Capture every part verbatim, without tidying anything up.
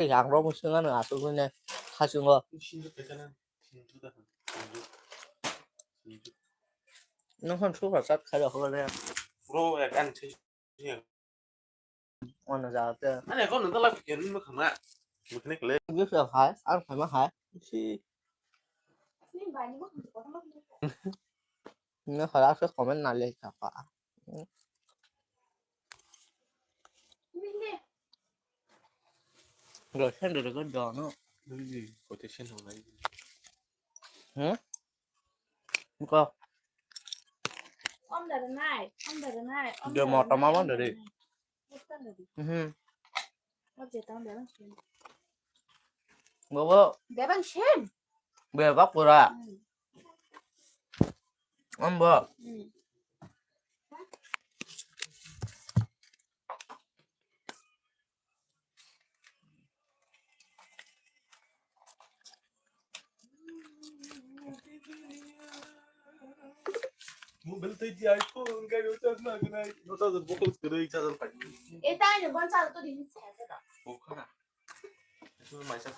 Yang rok sing ano asuk ne khasing o. Nung hon suka chat khai rok le. Bro, ya kan sih. Ono ja te. Ani ko nang talak ke nung khama. Mutne kle. Gi sa hai, ar khai ma hai. Si. Ne khara se comment na le ka pa. Go send de go do no. Quotation ho nai. Hmm? Ko. Om da nai, om da nai. De mo tama man de. Mhm. Bebak pura. Ambo. Mobile tei di iPhone, gari o charge na gwnai. No charger, bokol kwrwi charger pai. Eta ni bon charger to di ni sa sa da. Bokha. Itu mai sa.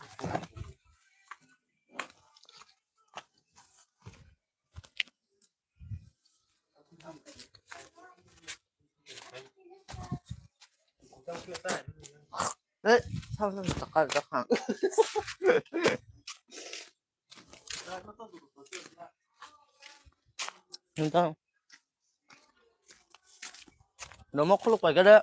Eh, sama-sama cakar cakar. Entah. Nomor khuluk pakai deh.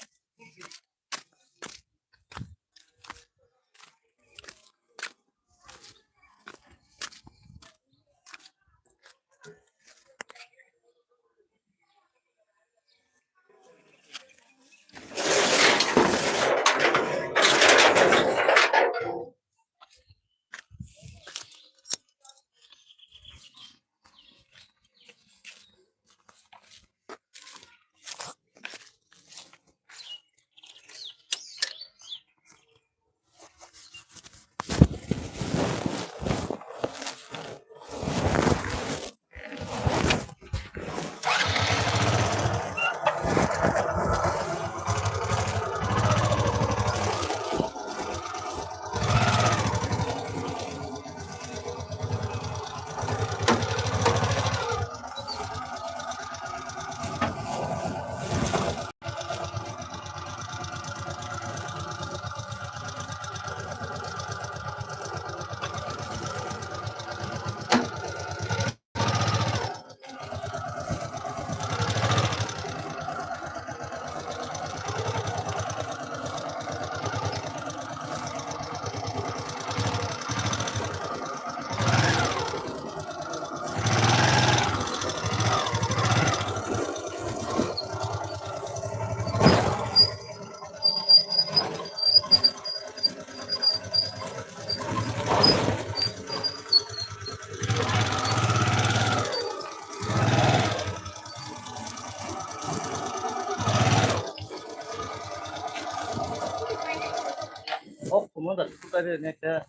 Oh, como da tu cara neta.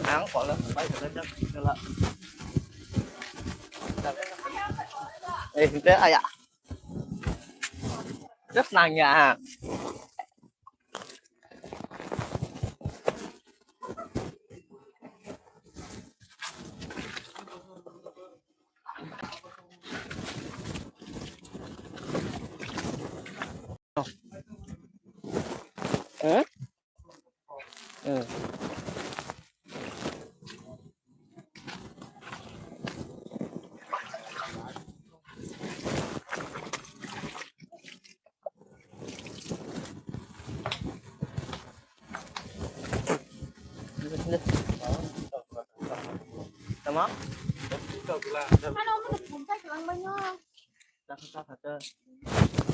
Ang ko la pai ka la. Eh, hinte aya. Just nanya. Hmm? Hmm. Tama? Ano mo nagpuntay ka lang ba nyo? Saka, saka, saka.